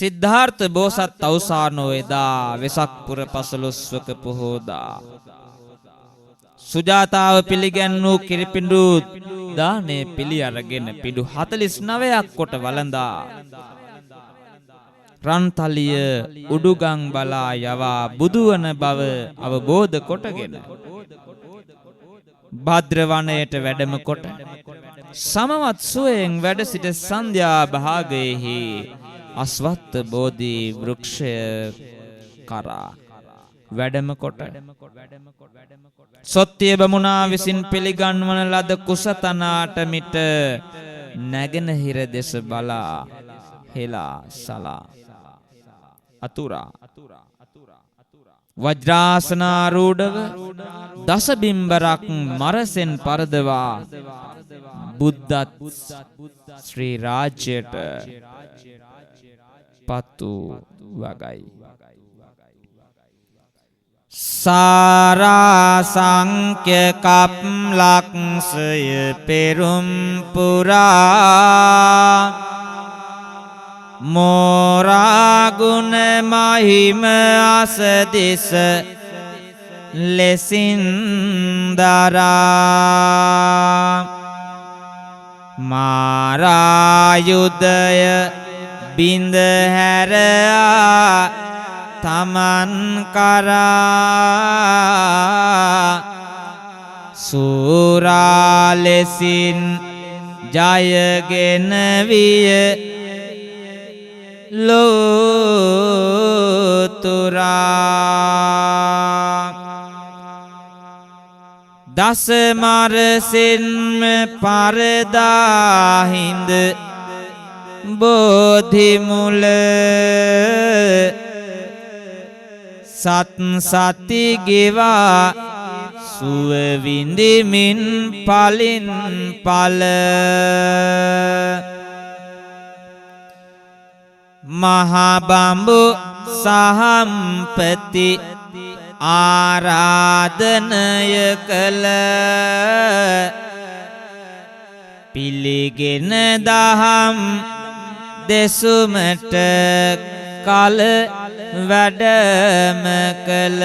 සිද්ධාර්ථ බෝසත් අවසානෝ එදා වෙසක් පුර පසළොස්වක පොහෝදා සුජාතාව පිළිගැන්වූ කිරිපිඬු දානය පිළි අරගෙන පිඬු 49ක් කොට වළඳා රන්තලිය උඩුගම් බලා යවා බුදුවන බව අවබෝධ කොටගෙන භද්‍ර වනයට වැඩම කොට සමවත් සුවයෙන් වැඩ සිට සන්ධ්‍යා භාගයෙහි අස්වත්ත බෝධි වෘක්ෂය කරා වැඩම කොට සොත්තිය බමුණා විසින් පිළිගන්වන ලද කුසතනාට මිට නැගෙනහිර දෙස බලා හෙලා සලා අතුරා වජ්‍රාසනාරූಢව දස බිම්බරක් මරසෙන් පරදවා බුද්ධත් ශ්‍රී රාජ්‍යයට පත්තු වගයි. සාරා සංඛ්‍ය කප් ලක්ෂය පෙරුම් පුරා මෝරා ගුණ මහිම අසදිස ලෙසින් දරා මාරායුධය බිඳ හැරා තමන් කරා සූරා ලෙසින් ජයගෙන විය ලෝතුරා. දස මරසෙන්ම පරදා හිඳ බෝධි මුල සත් සති ගෙවා සුව විඳිමින් පලින් පල මහා බඹු සහම්පති ආරාධනය කළ පිළිගෙන දහම් දෙසුමට කල වැඩම කළ.